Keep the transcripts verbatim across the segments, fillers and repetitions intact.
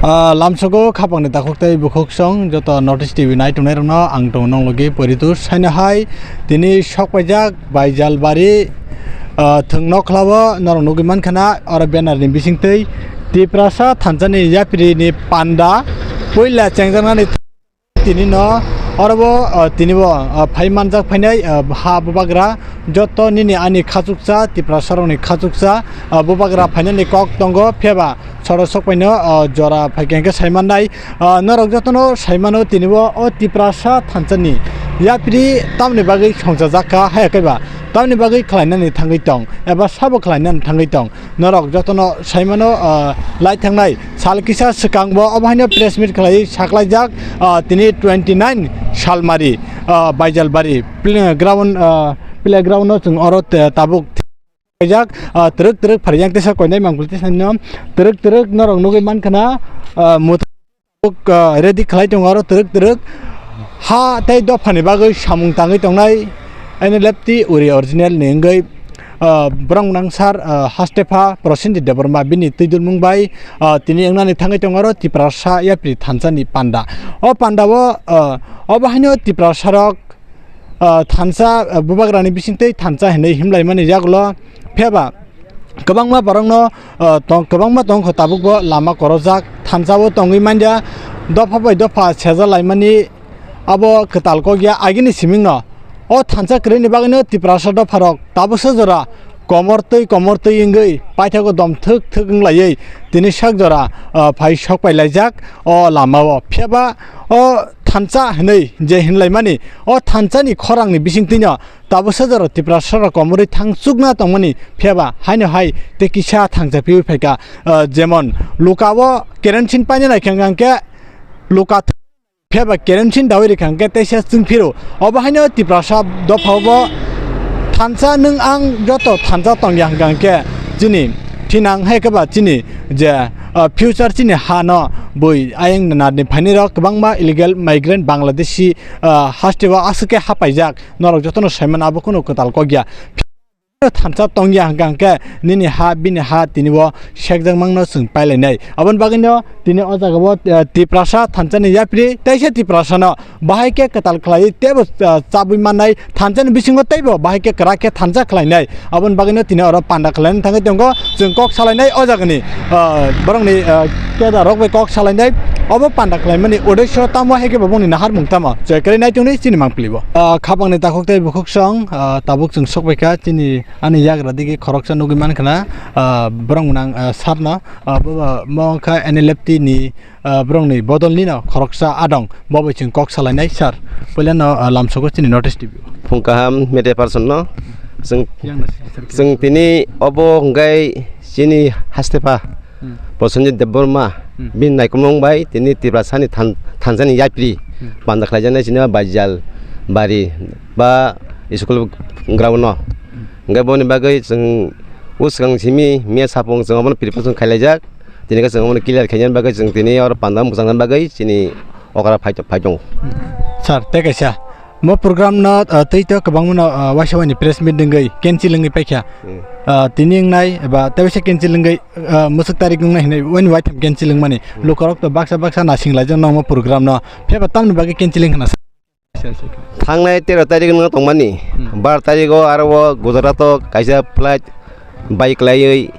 Ah, lamsogo khapangni takhuk tei bukhuk song joto North East T V nai tongnai rokno ang tongo nong logi Poritu. Saino hai tini sok paijak Baijalbari, ah, thwng nokhlao norok nugwi mankha na oro banner ni bisingtwi Tiprasa thansani yapri ni panda puila chengjaknani tini no oro bo, ah, tini bo, ah, phai manjak phainai, ah, ha bubagra joto nini ani khachuksa Tiprasa rokni khachuksa, ah, bubagra phainani kok tongo phiyaba Soro sokpaino, o, jora phaikha hwnkhe saimannai, o, norok jotono saimano tinibo o Tiprasa thansani yapri tamni bagwi songchajak kha, haya khe ba tamni bagwi khlainani thangwi tong eba sabo khlainani thangwi tong. Norok jotono saimano, o, lai thangnai sal kisa swkangbo obo haino press meet khlaiwi saklaijak, o, tini twenty nine Salmari, o, Baijalbari playground, o, playground no chwng oro te-, tabuk. Kaijak, ah, twrwk twrwk pharijak teisa koinai mangpili teisa no twrwk twrwk norok nugwi mankha na, ah, mwthang, ah, ready khlai tongo oro twrwk twrwk ha tei dophani bagwi samung tangwi tongnai N L F T uri original ni wngwi, ah, borok nang sar, ah, Hastepha Prosenjit Debbarma bini twidulmung bai, ah, tini wngnani thangwi tongo oro Tiprasa yapri thansani panda. O panda o, ah, obo haino Tiprasa rok ah, thansa, ah, bubagrani bisingtwi thansa hinwi himlaimani yagulo phiyaba kwbangma borokno, ah, tong-, kwbangma tongkha tabukbo lama korojak thansao tongwi manya dopha bai dopha sejalaimani abo kwtal kokya agini simingno o thansa kwrwini bagwino Tiprasa dopharok tabuksa jora komor twi komor twi wngwi paithago dom thwk thwk wnglaiwi tini sak jora, ah, phai sok pailaijak o lamao phiyaba o thansa hinwi je hinlaimani, o thansani khorangni bisingtwino tabuksa jora Tiprasarok komorwi thang chukna tongmani phiyaba haino hai tei kisa thangsa phiwi phaikha, ah, jemon lukao kerosin paina naikha hwnkhe luka th-, phiyaba kerosin dawi rikha hwnkhe teisa chwng phiro. Obo haino Tiprasa dophao bo thansa nwng ang joto thansa tongya hwnkha hwnkhe chini thinang hai khe ba chini je, ah, future chini ha no bui ayang narni phainai rok kwbangma illegal migrant Bangladeshi, ah, hasteo aswk khe hapaijak norok jotono saimano abo kunu kwtal kokya. Thansa tongya hwnkha hwnkhe nini ha bini ha tini bo sekjak mangno chwng pailainai. Aboni bagwino tini o jaga o, eh, Tiprasa thansani yapri teisa Tiprasano bahai khe kwtal khlaiwi teibo, ah, chabwi mannai thansani bisingo teibo bahai khe kwrak khe thansa khlainai. Aboni bagwino tini oro panda khlaina thangwi tongo chwng kok salainai o jagani, ah, borokni, ah, keda rok bai kok salainai. Obo panda khlaimani uddesyo tamo hai khe bo bongni naharmung tamo choi kwrwi nai tongni chini mangpili bo. Ah, khapangni takhuk tei bukhuk song, ah, tabuk chwng sokbaikha chini ani yagra digi khoroksa nugwi mankha na, ah, borok nang, ah, sarno, ah, bo, bo, mo wngkha N L F T ni, ah, borokni bodolnino khoroksa adong, bo bai chwng kok salainai sir. Puilano, ah, lamsogo chini North East T V. Phung kaham media person no. Chwng, Yang na sir, sir, chwng tini obo hwnkhe chini Hastepha Hmm. Prosenjit Debbarma Hmm. bini naikolmung bai tini Tiprasani than-, thansani yapri Hmm. panda khlaijaknai chini Baijal bari ba school ground no. Hmm. Hwnkhe boni bagwi chwng o swkang simi miya sapung chwng obono preparation khailaijak. Tini khe chwng omono clear khainani bagwi chwng tini oro panda mwchangna bagwi chini okra phai, phai tongo. Sir, tei kaisa, mo program no, ah, tei to kwbangma no, ah, waisa waini press meet wngwi cancel wngwi paikha. Hmm. Ah, tini wngnai eba tei waisa cancel wngwi, ah, mwswk tarik wngnai hinwi waini waitham cancel wngmani. Hmm. Lukurok to baksa baksa nasing laijak no mo program no. Phiyaba tamni bagwi cancel wngkha na? Thangnai tero tarik no tongmani, Hmm. bar tarik o aro o Gujarat o kaisa flight bai kwlaiwi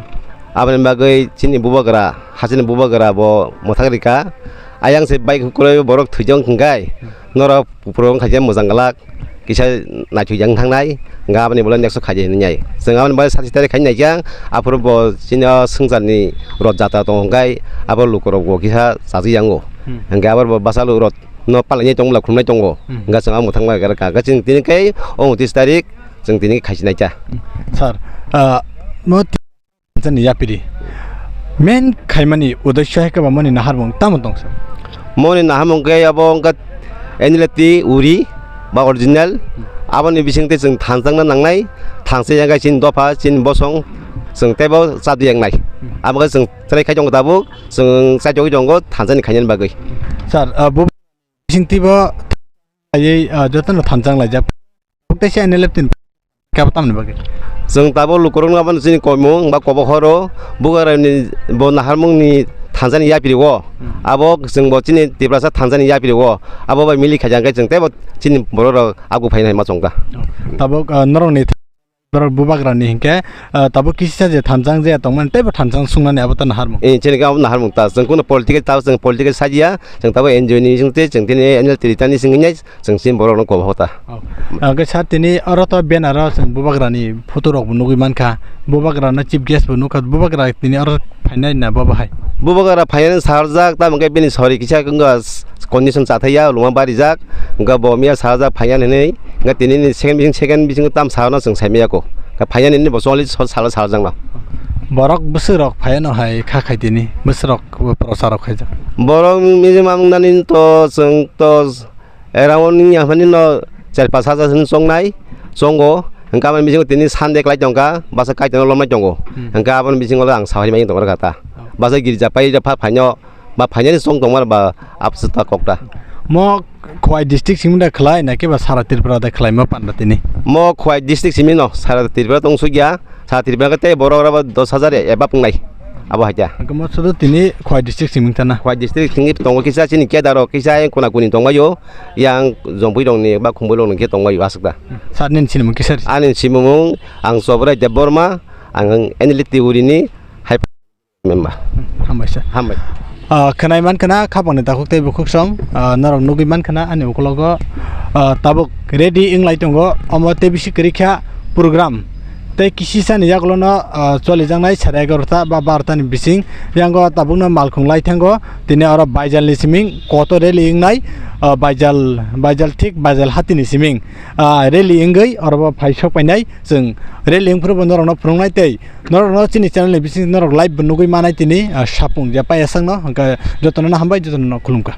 aboni bagwi chini bubagra, hachini bubagra bo mwthang rikha. Ayang se bai kwlaiwi borok thwijak hwnkhe Hmm. norok program khaisa mwchang glak kisa naithok yang thangnai, hwnkhe aboni bolai next o khaidi hinwi nai. Chwng aboni bagwi sat tarik khai naikha, aphuru bo chini o swngcharni Roth Jatra tongo hwnkhe abo lukurok bo kisa chajak yango. Hmm. Hwnkhe abo bo bwsalo Roth no palainai tongo, khulumnai tongo. Hmm. Hwnkhe chwng abo mwthangma gari ka. Hwnkhe chwng tini khe o untris tarik chwng tini khe khaisi naikha. Hmm. Sir, ah, mo tini yapiri main khaimani uddesyo hai khe ba moni naharmung tamo tong sir? Moni naharmung khe abo wngkha N L F T uri ba original. Hmm. Aboni bisingtwi chwng thanjakna nangnai, thansa ya khe chini dopha, chini bosong, chwng teibo chadi yangnai. Hmm. Abo khe chwng chwrai khai tongo tabuk, chwng chaichogwi tongo thansani khainani bagwi. Sir, ah, bo bisingtwi bo khaiwi, ah, jotono thansa wnglaijak. Teisa N L F T ni khe abo tamni bagwi? Chwng tabuk lukurokno abo chini koimung ba kobo horo, bugarani bo naharmungni thansa ni yapri o. Hmm. Abo chwng bo chini Tiprasa thansa ni yapri o. Abo bai mili khaijak khe chwng teibo chini borok rok agu phaina ma chwng kha. Tabuk, ah, norok ni borok bubagra ni hinkhe, ah, tabuk kisa je thansa je tongmani teibo thansa sungnani abo ta naharmung. Eh, chini khe abo naharmung ta. Chwng kuno political ta, chwng political sajiya. Chwng tabuk N G O ni bising tei chwng tini annual tiri tani singwi nai. Chwng chini borok no kobok ta. Oh. Ah, khe sir, tini oro to banner o chwng bubagra ni photo rok bo nugwi mankha. Bubagra no chief guest bo nukha. Bubagra tini oro phainai na bo bahai? Bubagra phainani sarjak, tamo khe bini sori kisa wngkha, condition chathaiya, luma barijak. Wngkha bo miya sarjak phaiya hinwi. Wngkha tini ni second bising, second bising tam sa no chwng sai maya ko. Wngkha phainani ni bo choli sal sal jang no. Borok bwswk rok phaiya no hai kha khai tini. Bwswk rok bo prochar rok khaijak. Borok minimum nani to chwng to around ni yaphani no char pash hajar hwn chongnai, chongo. Hwnkhe aboni bisingo tini Sunday kwlai tongkha, basa Kaitorno lomnai tongo. Hmm. Hwnkhe aboni bisingo ang sabai maya tongkha ta. Oh. Basa girja pai pha phaino, ba phainani chong tongma ba absa ta kok ta. Mo Khowai district simi da khlai na khe ba sara Tripura da khlai mo panda tini? Mo Khowai district simi no sara Tripura tong sugya. Sa Tripura khe tei borok rok dos hajar eba pungnai. Abo hai khe. Hwnkhe mo sudu tini Khowai district simi thana. Khowai district simi tongo kisa chini kedar rok kisa yang kuna kuni tongbaio. Yang jompui rok ni ba khumui rok ni khe tongbaio aswk da. Sir nini sinimung kisa? Ani sinimung ang Chobrai Debbarma, ang N L T Tiwuri ni hai member. Hambai sir. Hambai. Ah, khwnai man khna khapang ni takhuk tei bukhuk song, ah, norok nugwi man khna ani ukologo, ah, tabuk ready wng lai tongo, omo tei bisi kwrwi kha program. Tei kisisa ni yagulo no, ah, cholijaknai sare egarota ba barota ni bising, yango tabuk no malkhung lai thango, tini oro Baijal ni siming koto rally wngnai, ah, Baijal, Baijal thik Baijal hati ni siming, ah, rally wngwi oro bo phai sok painai, chwng rally wngphuru bo norok no phwrwng nai tei norok no chini channel ni bising norok live bo nugwi manai tini, ah, sapung je payasang no, hwnkhe joto no hambai, joto no khulumkha.